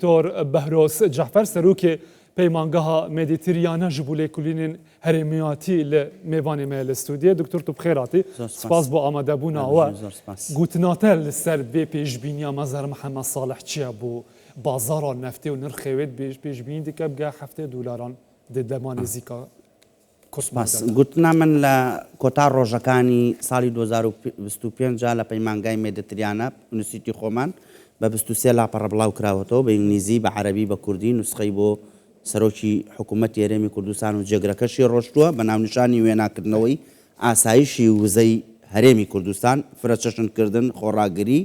دکتۆر بەهرۆز جەعفەر سەرۆکێ پەیمانگەها مێدیتریانە ji bo lêkolînên herêmiyatî li mêvanê me li stûdiyê. Doktor tu bi xêr hatî. Spas bo amadebûna we. Gotina te li ser vê pêşbîniya Mezher Mihemed Salih çi ye bo bazara neftê û nirxê wê pêşbînî dike bigehe 70 dolaran di dema nêzîka سوپاس. گوتنا من لە کۆتا ڕۆژەکانی ساڵی 2025 دا لە پەیمانگای مێدتریانە ئینستیتوتی خۆمان بە 23 لاپەڕە بڵاو کراوەتەوە بە ئینگلیزی، بە عەرەبی، بە کوردی نوسخەی بۆ سەرۆکی حکوومەتی هەرێمی کوردستان و جێگرەکەشی ڕۆشتووە بە ناونیشانی وێناکردنەوەی ئاسایشی وزەی هەرێمی کوردستان، فرەچەشنکردن، خۆڕاگری،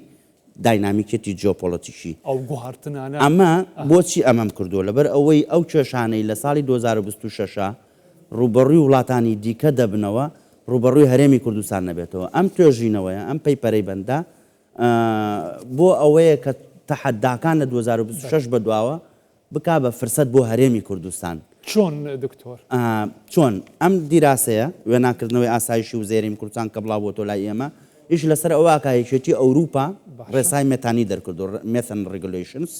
داینامیکیەتی جیۆپۆلەتیکی. ئەو گوهارتنانە. ئەمە بۆچی ئەمەم کردووە؟ لەبەر ئەوەی ئەو کێشانەی لە ساڵی 2026 ڕووبەڕووی وڵاتانی دیکە دەبنەوە، ڕووبەڕووی هەرێمی کوردستان نەبێتەوە. ئەم توێژینەوەیە، ئەم paper ەی بەندە بۆ ئەوەیە کە تەحەداکان لە 2026 بەدواوە بکا بە فرسەت بۆ هەرێمی کوردستان. چۆن دکتۆر؟ چۆن؟ ئەم دیراسەیە، وێناکردنەوەی ئاسایشی وزەی هەرێمی کوردستان کە بڵاو بۆتەوە لای ئێمە، ئیش لەسەر ئەوە ئەکا یەکێتی ئەوروپا ڕێسای مێتانی دەرکردووە، Methane Regulations،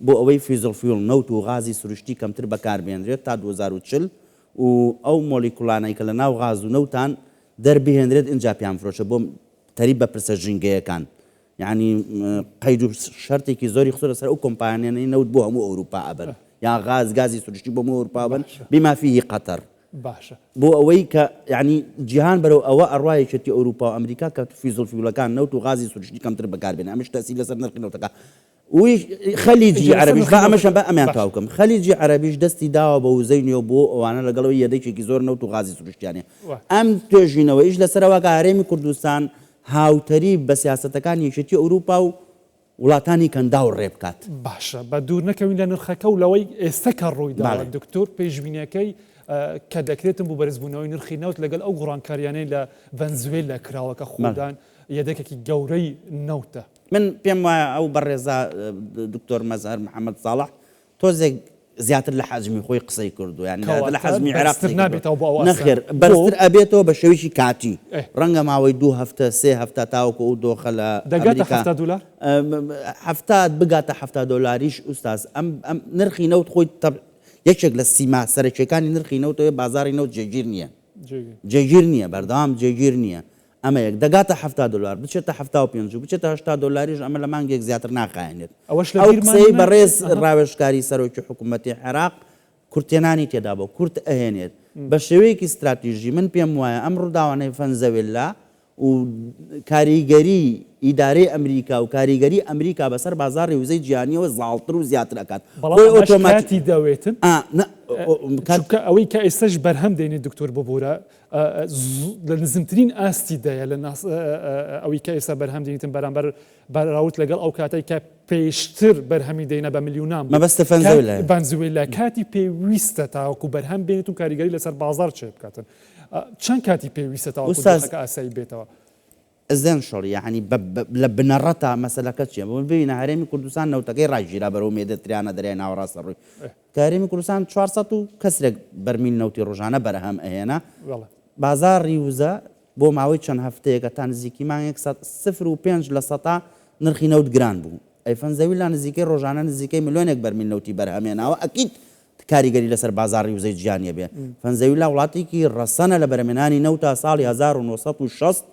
بۆ ئەوەی fossil fuel، نەوت و غازی سروشتی کەمتر بەکاربهێنرێت تا 2040 و ئەو مۆلیکولانەی کە لەناو غاز و نەوتان دەربهێنرێت ئینجا پیان بفرۆشێت بۆ تەریب بە پرسە ژینگەیەکان. یانی قەید و شەرتێکی زۆری خستۆتە سەر ئەو کۆمپانیانەی نەوت بۆ هەموو ئەوروپا ئەبەن یا غاز گازی سروشتی بۆ هەموو ئەوروپا ئەبەن بما فیه قەتەر باشە بۆ ئەوەی کە یعنی جیهان بەرەو ئەوە ئەڕوا یەکێتی ئەوروپا و ئەمریکا کە fossil fuel ەکان نەوت و غازی سروشتی کەمتر بەکاربێنن ئەمەش تەئسیر لەسەر نرخی نەوتەکە و خەلیجی عەرەبیش با ئەمەشیان با ئەمیان تەواو بکەم خەلیجی عەرەبیش دەستی داوە بە وزەی نوێ بۆ ئەوانە لەگەڵ ئەوەی یەدەکێکی زۆر نەوت و غازی سروشتیان هەیە ئەم توێژینەوە ئیش لەسەر ئەوە کە هەرێمی کوردستان هاوتەریب بە سیاسەتەکانی یەکێتی ئەوروپا و وڵاتانی کەنداو ڕێ بکات. باشە با دوور نەکەوین لە نرخەکە و لەوەی ئێستە کە ڕووی داوە دکتۆر پێشبینیەکەی کە دەکرێتن بۆ بەرزبوونەوەی نرخی نەوت لەگەڵ ئەو گۆڕانکاریانەی لە ڤەنزوێلا کراوە کە خۆدان یەدەکێکی گەورەی نەوتە. من پێم وایە ئەو بەڕێزە دکتۆر مەزهەر محەمەد ساڵح تۆزێک زیاتر لە حەجمی خۆی قسەی کردووە یانی زیاتر لە حەجمی عێراق قسەی کردووە. نەخێر بەرزتر ئەبێتەوە بە شێوەیەکی کاتی ڕەنگە ماوەی دوو هەفتە سێ هەفتە تاوەکو ئەو دۆخە لە دەگاتە 70 دۆلار؟ 70 بگاتە 70 دۆلاریش ئوستاز ئەم ئەم نرخی نەوت خۆی یەکێک لە سیما سەرەکیەکانی نرخی نەوتەوەی بازاری نەوت جێگیر نییە جێگیر نییە بەردەوام جێگیر نییە ئەمە یەک، دەگاتە 70 دۆلار، بچێتە 75 و بچێتە 80 دۆلاریش ئەمە لە مانگێک زیاتر ناخایەنێت. ئەوەش لە ئەو بیرمان قسەی نە بەڕێز ڕاوێژکاری سەرۆکی حکوومەتی عێراق کورتهێنانی تێدا بووە، کورت ئەهێنێت. بە شێوەیەکی ستراتیژی من پێم وایە ئەم ڕووداوانەی فەنزەوێلا و کاریگەری ئیدارەی ئەمریکا و کاریگەری ئەمریکا بەسەر بازاڕی وزەی جیهانییەوە زاڵتر و زیاتر ئەکات. بەڵام خۆی ئەمەش ئۆتۆماتیک کاتی دەوێتن. ئا نا کات چونکە ئەوەی کە ئێستەش بەرهەم دێنێت دکتۆر ببورە لە نزمترین ئاستی دایە لە ئەوەی کە ئێستا بەرهەم دێنیتن بەرامبەر بەراورد لەگەڵ ئەو کاتەی کە پێشتر بەرهەمی دێنە بە ملیونان بوو. مەبەستە فەنزوێلا. ڤەنزوێلا کاتی پێویستە تاوەکو بەرهەم بێنێت و کاریگەری لەسەر بازاڕ چێ بکاتن چەند کاتی پێویستە تاوەکو دۆخەکە ئاسایی بێتەوە؟ Essential یەعنی لە بنەڕەتا مەسەلەکە چیە؟ بۆ ببینە هەرێمی کوردستان نەوتەکەی ڕاگیرا بەرەو مێدەتریانە دەریای ناوەڕاست ڕووی کە هەرێمی کوردستان 400 و کەسرێک بەرمیل نەوتی ڕۆژانە بەرهەم ئەهێنا بازاڕی وزە بۆ ماوەی چەند هەفتەیەکە تا نزیکی مانگێک 0.5 لە سەتا نرخی نەوت گران بوو ئەی فەنزەویلا نزیکەی ڕۆژانە نزیکەی ملیۆنێک بەرمیل نەوتی بەرهەمێناوە ئەکید کاریگەری لەسەر بازاڕی وزەی جیهانی ئەبێ. فەنزەویلا وڵاتێکی ڕەسەنە لە بەرهەمهێنانی نەوتا، ساڵی 1960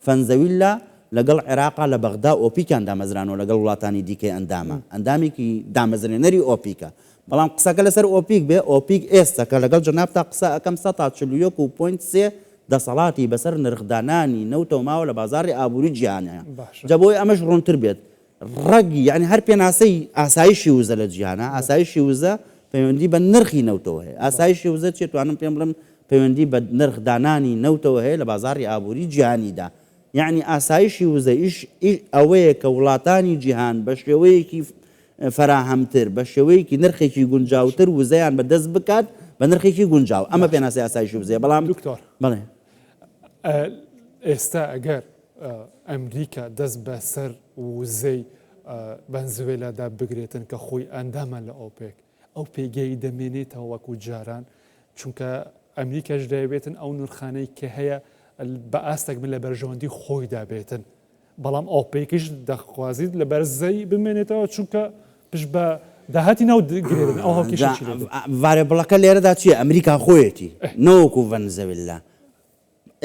فەنزەویلا لەگەڵ عێراقا لە بەغدا ئۆپیکیان دامەزرانەوە لەگەڵ وڵاتانی دیکەی ئەندامە، ئەندامێکی دامەزرێنەری ئۆپیکە. بەڵام قسەکە لەسەر ئۆپیک بێ، ئۆپیک ئێستە کە لەگەڵ جەنابتا قسە ئەکەم سەتا 41 و point سێ دەسەڵاتی بەسەر نرخدانانی نەوتەوە ماوە لە بازاڕی ئابووری جیهانیا. جا بۆی ئەمەش ڕوونتر بێت، ڕەگی یانی هەر پێناسەی ئاسایشی وزە لە جیهانا، ئاسایشی وزە پەیوەندی بە نرخی نەوتەوە هەیە. ئاسایشی وزە چیە توانم پێم بڵێم پەیوەندی بە نرخ دانانی نەوتەوە هەیە لە بازاڕی ئابووری جیهانیدا. یانی ئاسایشی وزە ئیش ئەوەیە کە وڵاتانی جیهان بە شێوەیەکی فەراهەمتر، بە شێوەیەکی نرخێکی گونجاوتر وزەیان بە دەست بکات بە نرخێکی گونجاو. ئەمە پێناسەی ئاسایشی وزەیە. بەڵام دکتۆر بەڵێ. ئێستا ئەگەر ئەمریکا دەست بەسەر وزەی ڤەنزوێلادا بگرێتن کە خۆی ئەندامە لە ئۆپێک، ئەو پێگەی دەمێنێتەوە وەکو جاران، چونکە ئەمریکاش دەیەوێتن ئەو نرخانەی کە هەیە بە ئاستێک بن لە بەرژەوەندی خۆیدا بێتن، بەڵام ئۆپێکیش دەخوازیت لە بەرزەی بمێنێتەوە چونکە پشت بە داهاتی نەوت گرێ دەدەن ئەو هاوکێشە چی لێ دێ؟ variable ەکە لێرەدا چییە؟ ئەمریکا خۆیەتی نەوەکو ڤەنزەویلا.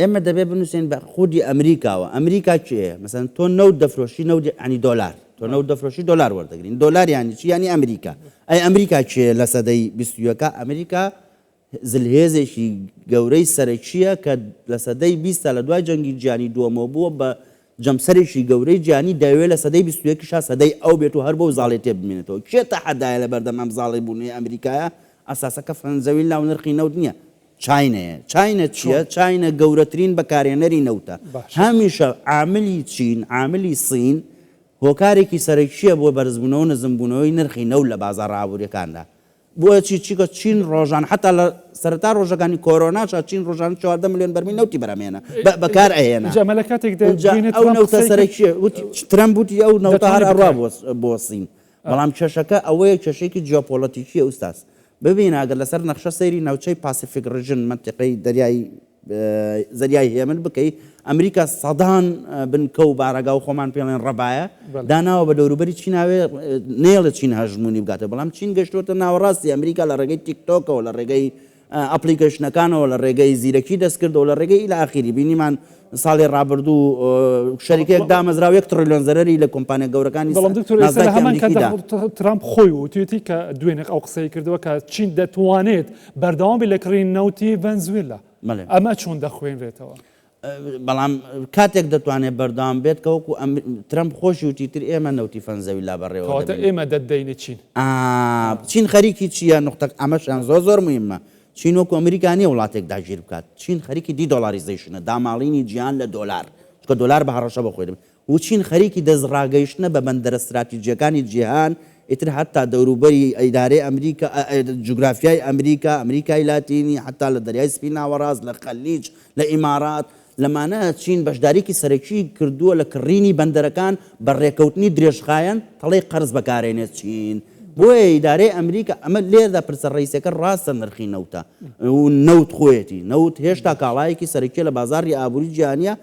ئێمە دەبێ بنووسین بە خودی ئەمریکاوە. ئەمریکا کێیە؟ مەسەلەن تۆ نەوت دەفرۆشی، نەوت یانی دۆلار. تۆ نەوت دەفرۆشی دۆلار وەردەگرین. دۆلار یانی چی؟ یانی ئەمریکا. ئەی ئەمریکا کێیە لە سەدەی 21؟ ئەمریکا زلهێزێکی گەورەی سەرەکییە کە لە سەدەی بیستا لە دوای جەنگی جیهانی دووەمەوە بووە بە جەمسەرێکی گەورەی جیهانی، دەیەوێت لە سەدەی 21یشا سەدەی ئەو بێت و هەر بەو زاڵێتیە بمێنێتەوە. کێ تەحەدایە لە بەردەم ئەم زاڵی بوونەی ئەمریکایە؟ ئەساسەکە فەنزەویلا و نرخی نەوت نییە، چاینەیە. چاینە چییە؟ چاینە گەورەترین بەکارهێنەری نەوتە. هەمیشە عاملی چین، عاملی سین هۆکارێکی سەرەکییە بۆ بەرزبوونەوە و نزمبوونەوەی نرخی نەوت لە بازاڕە ئابوورییەکاندا. بۆچی؟ چونکە چین ڕۆژان حەتا لە سەرەتا ڕۆژەکانی کۆرۆناشا چین ڕۆژانە 14 ملیۆن بەرمیل نەوتی بەرهەمهێنا بەکار ئەهێنا. ئینجا ئەمە لە کاتێکدا ئینجا دوێنێ ئەو ترەمپ نەوتە قسەی کرد سەرەکییە وتی ترەمپ وتی ئەو نەوتە هەر دەتوانێت ئەڕوا بکڕێت. بۆ بۆ سین. بەڵام کێشەکە ئەوەیە کێشەیەکی جیۆپۆلەتیکییە ئوستاز. ببینە ئەگەر لەسەر نەخشە سەیری ناوچەی Pacific region مەنتیقەی دەریای زەریای هێمن بکەی، ئەمریکا سەدان بنکە و بارەگا و خۆمان پێڵێن ڕەبایە داناوە بە دەوروبەری چیناوێ نەیەڵێ چین هەژموونی بکاتەوە، بەڵام چین گەشتووەتە ناوەڕاستی ئەمریکا لە ڕێگەی تیکتۆکەوە، لە ڕێگەی ئەپلیکەیشنەکانەوە، لە ڕێگەی زیرەکی دەستکردەوە، لە ڕێگەی ئیلا ئاخیری. بینیمان ساڵی ڕابردوو شەریکەیەک دامەزرا و یەک تڕیلیۆن زەرەری لە کۆمپانیا گەورەکانی بەڵام دکتۆر ئێستا لە ناسداکی هەمان ئەمریکی کاتدا دا. ترامپ خۆی وتویەتی کە دوێنێ ئەو قسەی کردووە کە چین دەتوانێت بەردەوام بێت لە کڕینی نەوتی ڤەنزوێلا. بەڵێ. ئەمە چۆن دەخوێنرێتەوە؟ بەڵام کاتێک دەتوانێت بەردەوام بێت کە وەکو ترەمپ خۆشی وتی تر ئێمە نەوتی فەنزەویلا بەڕێوە کەواتە دەبەین. ئێمە دەتدەینە چین. ئا چین خەریکی چییە؟ نوقتە ئەمەشیان زۆر زۆر موهیمە. چین وەکو ئەمریکا نییە وڵاتێک داگیر بکات. چین خەریکی de-dollarization ە، داماڵینی جیهان لە دۆلار. چونکە دۆلار بە هەڕەشە بە خۆی دەبێت. و چین خەریکی دەستڕاگەیشتنە بە بەندەرە ستراتیجییەکانی جیهان، ئیتر هەتا دەوروبەری ئیدارەی ئەمریکا، جوگرافیای ئەمریکا، ئەمریکای لاتینی، هەتا لە دەریای سپی ناوەڕاست، لە خەلیج، لە ئیمارات، لەمانە چین بەشداریی سەرەکیی کردووە لە کڕینی بەندەرەکان بە ڕێکەوتنی درێژخایەن، تەڵەی قەرز بەکارێنێت چین. بۆیە ئیدارەی ئەمریکا، ئەمە لێرەدا پرسە ڕەئیسیەکە ڕاستە نرخی نەوتە و نەوت خۆیەتی، نەوت هێشتا کاڵایەکی سەرەکییە لە بازاڕی ئابووری جیهانییە،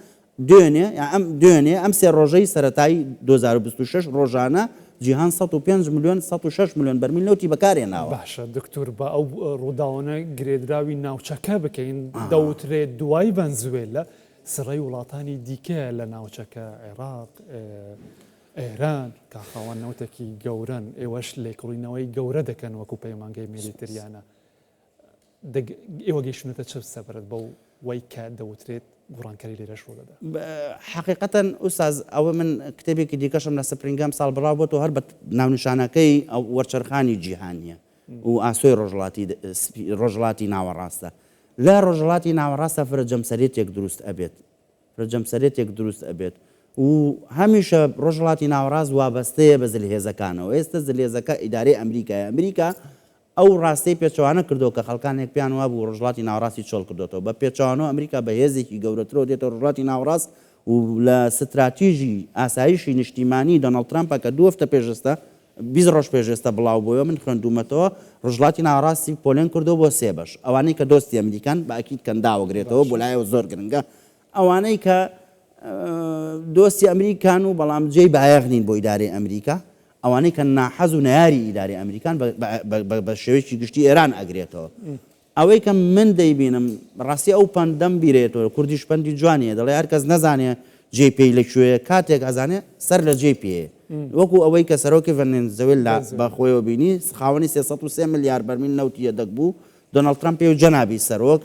دوێنێ یان ئەم دوێنێ ئەم سێ ڕۆژەی سەرەتای 2026 ڕۆژانە جیهان 105 ملیۆن 106 ملیۆن بەرمیل نەوتی بەکارهێناوە. باشە دکتۆر با ئەو ڕووداوانە گرێدراوی ناوچەکە بکەین، دەوترێت دوای ڤەنزوێلا سڕەی وڵاتانی دیکەیە لە ناوچەکە، عێراق، ئێران کە خاوەن نەوتێکی گەورەن، ئێوەش لێکۆڵینەوەی گەورە دەکەن وەکو پەیمانگەی مێدیتریانە. ئێوە گەیشتوونەتە چ سەبارەت بەو وەی کە دەوترێت گوڕانکاری لێرەش ڕوودەدا؟ حەقیقەتەن ئوستاز ئەوە من کتێبێکی دیکەشم لە spring ئەم ساڵ بڵاو بۆتەوە هەر بە ناونیشانەکەی ئەو وەرچەرخانی جیهانییە و ئاسۆی ڕۆژهەڵاتی ڕۆژهەڵاتی ناوەڕاستە. لە ڕۆژهەڵاتی ناوەڕاستە فرە جەمسەریەتێک دروست ئەبێت. فرە جەمسەرێتێک دروست ئەبێت و هەمیشە ڕۆژهەڵاتی ناوەڕاست وابەستەیە بە زلهێزەکانەوە ئێستە زلهێزەکە ئیدارەی ئەمریکایە ئەمریکا ئەو ڕاستەی پێچەوانە کردەوە کە خەڵکانێک پێیان وابوو ڕۆژهەڵاتی ناوەڕاستی چۆڵ کردۆتەوە بە پێچەوانەوە ئەمریکا بە هێزێکی گەورەترەوە دێتە ڕۆژهەڵاتی ناوەڕاست و لە ستراتیژی ئاسایشی نیشتیمانی دۆناڵد ترامپە کە دوو هەفتە پێش ئێستا 20 ڕۆژ پێش ئێستا بڵاو بۆیەوە من خوێندوومەتەوە ڕۆژهەڵاتی ناوەڕاستی پۆلێن کردەوە بۆ سێ بەش ئەوانەی کە دۆستی ئەمریکان بە ئەکید کەنداوە گرێتەوە بۆ لایەوە زۆر گرنگە ئەوانەی کە دۆستی ئەمریکان و بەڵام جێی بایەخ نین بۆ ئیدارەی ئەمریکا ئەوانەی کە ناحەز و نەیاری ئیدارەی ئەمریکان بە شێوەیەکی گشتی ئێران ئەگرێتەوە ئەوەی کە من دەیبینم ڕاستی ئەو پەندەم بیرێتەوە کوردیش پەندی جوانیە دەڵێ هەر کەس نەزانێ جێی پێی لە کوێیە کاتێک ئەزانێ سەر لە جێی پێیە وەکو ئەوەی کە سەرۆکی ڤەنێنزوێلا بە خۆیەوە بینی خاوەنی 303 ملیار بەرمیل نەوتی یەدەگ بوو دۆناڵد ترەمپ پێی و جەنابی سەرۆک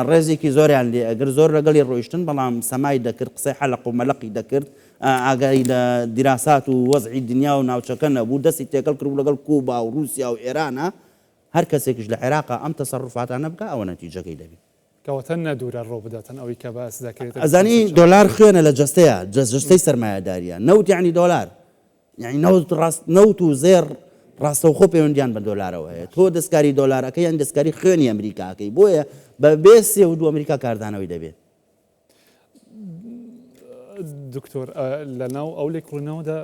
ڕێزێکی زۆریان لێ ئەگرت زۆر لەگەڵی ڕۆیشتن بەڵام سەمای دەکرد قسەی حەلەق و مەلەقی دەکرد ئاگای لە دیراسات و وەزعی دنیا و ناوچەکە نەبوو دەستی تێکەڵ کردبوو لەگەڵ کوبا و ڕووسیا و ئێرانا هەر کەسێکیش لە عێراقا ئەم تەسەروفاتانە بکا ئەوە نەتیجەکەی دەبی. کەواتە نە دوورە ڕوو بداتن ئەوەی کە باس دەکرێت. ئەزانی دۆلار خوێنە لە جەستەیە جەستەی سەرمایەداریە نەوت یەعنی دۆلار یەعنی نەوت ڕاست نەوت و زێڕ ڕاستەوخۆ پەیوەندیان بە دۆلارەوە هەیە تۆ دەستکاری دۆلار ئەکەی یان دەستکاری خوێنی ئەمریکا ئەکەی بۆیە بە بێ سێ و دوو ئەمریکا کاردانەوەی دەبێت. دکتۆر لە ناو ئەو لێکۆڵینەوەدا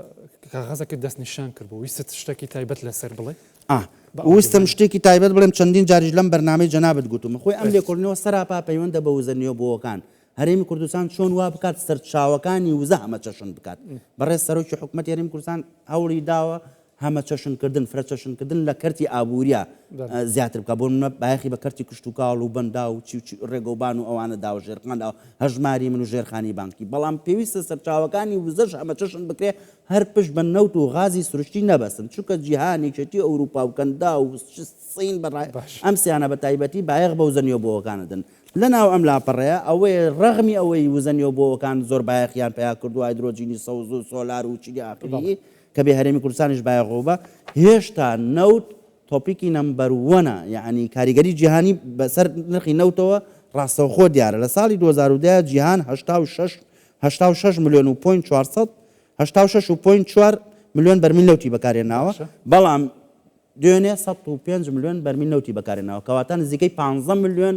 کاغەزەکەت دەستنیشان کردبوو ویستت شتێکی تایبەت لەسەر بڵێ؟ ویستم شتێکی تایبەت بڵێم چەندین جاریش لەم بەرنامەی جەنابت گوتومە خۆی ئەم لێکۆڵینەوە سەراپا پەیوەندە بە وزە نوێبووەکان هەرێمی کوردستان چۆن وا بکات سەرچاوەکانی وزە هەمەچەشن بکات بەڕێز سەرۆکی حکومەتی هەرێمی کوردستان هەوڵی داوە. هەمەچەشنکردن، فرەچەشنکردن لە کەرتی ئابوورییا زیاتر بکا، بۆ نموونە بایەخی بە کەرتی کشتوکاڵ و بەنداو و چی و چی ڕێگەوبان و ئەوانە داوە، ژێرخان داوە، هەژماری من و ژێرخانی بانکی، بەڵام پێویستە سەرچاوەکانی وزەش هەمەچەشن بکرێ، هەر پشت بە نەوت و غازی سروشتی نەبەستن، چونکە جیهان، یەکێتی ئەوروپا و کەنداو و سین بە ئەم سیانە بە تایبەتی بایەخ بە وزە نوێبووەکان ئەدەن. لەناو ئەم لاپەڕەیە ئەوەیە ڕەغمی ئەوەی وزە نوێبووەکان زۆر بایەخیان پەیا کردووە، هایدرۆجینی سەوز و سۆلار و چی ئاخری، کە بێ هەرێمی کوردستانیش بایەخ بە، هێشتا نەوت topic ی number one ە، یەعنی کاریگەری جیهانی بەسەر نرخی نەوتەوە ڕاستەوخۆ دیارە، لە ساڵی 2010 جیهان 86 86 ملیۆن و point 400 86 و point 4 ملیۆن بەرمیل نەوتی بەکارهێناوە، بەڵام دوێنێ 105 ملیۆن بەرمیل نەوتی بەکارهێناوە، کەواتە نزیکەی 15 ملیۆن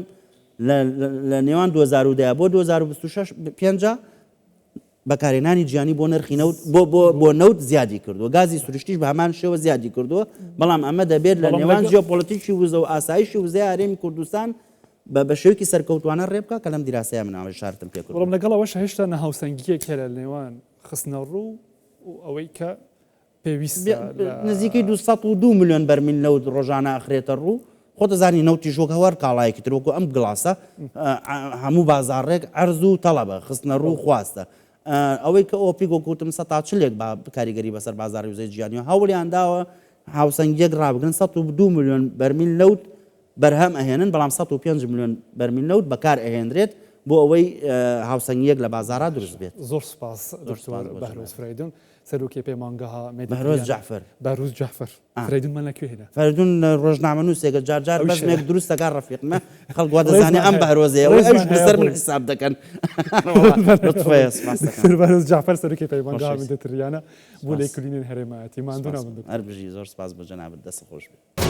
لە نێوان 2010 بۆ 2026 پێنج بەکارهێنانی جیهانی بۆ نرخی نەوت بۆ بۆ بۆ نەوت زیادی کردووە، گازی سروشتیش بە هەمان شێوە زیادی کردووە، بەڵام ئەمە دەبێت لە نێوان جیۆپۆلەتیکی وزە و ئاسایشی وزەی هەرێمی کوردستان بە بە شێوەیەکی سەرکەوتوانە ڕێ بکا کە لەم دیراسەیە من ئاماژە شارتم پێ کردووە. بەڵام لەگەڵ ئەوەش هێشتا ناهاوسەنگییەک هەیە لە نێوان خستنەڕوو و ئەوەی کە پێویستە لە. نزیکەی 202 ملیۆن بەرمیل نەوت ڕۆژانە ئەخرێتە ڕوو، خۆت ئەزانی نەوتیش وەک هەر کاڵایەکی تر وەکو ئەم گڵاسە هەموو بازاڕێک عەرز و تەڵەبە، خستنەڕوو و خواستە. ئەوەی کە ئۆپیک وەکو وتم سەتا چلێک با کاریگەری بەسەر بازاڕی وزەی جیهانیەوە هەوڵیان داوە هاوسەنگییەک ڕابگرن 102 ملیۆن بەرمیل نەوت بەرهەم ئەهێنن، بەڵام 105 ملیۆن بەرمیل نەوت بەکار ئەهێنرێت بۆ ئەوەی هاوسەنگییەک لە بازاڕا دروست بێت. زۆر سوپاس دکتۆر بەهرۆز فرەیدون سەرۆکی پەیمانگەها بەهرۆز جەعفەر. بەهرۆز جەعفەر. فریدونمان لە کوێ هێنا؟ فریدون ڕۆژنامەنووسێکە جار جار بەزمێک دروست دەکات ڕەفیقمە خەڵک وا دەزانێ ئەم بەهرۆزەیە و ئەویش لەسەر من حیساب دەکەن. لوتفەیە سوپاس دەکەم. دکتۆر بەهرۆز جەعفەر سەرۆکی پەیمانگەها میدیتریانە بۆ لێکولینێن هەرێمایەتی. ماندوو نابن دکتۆر. هەر بژی زۆر سوپاس بۆ جەنابت دەستت خۆش بێ.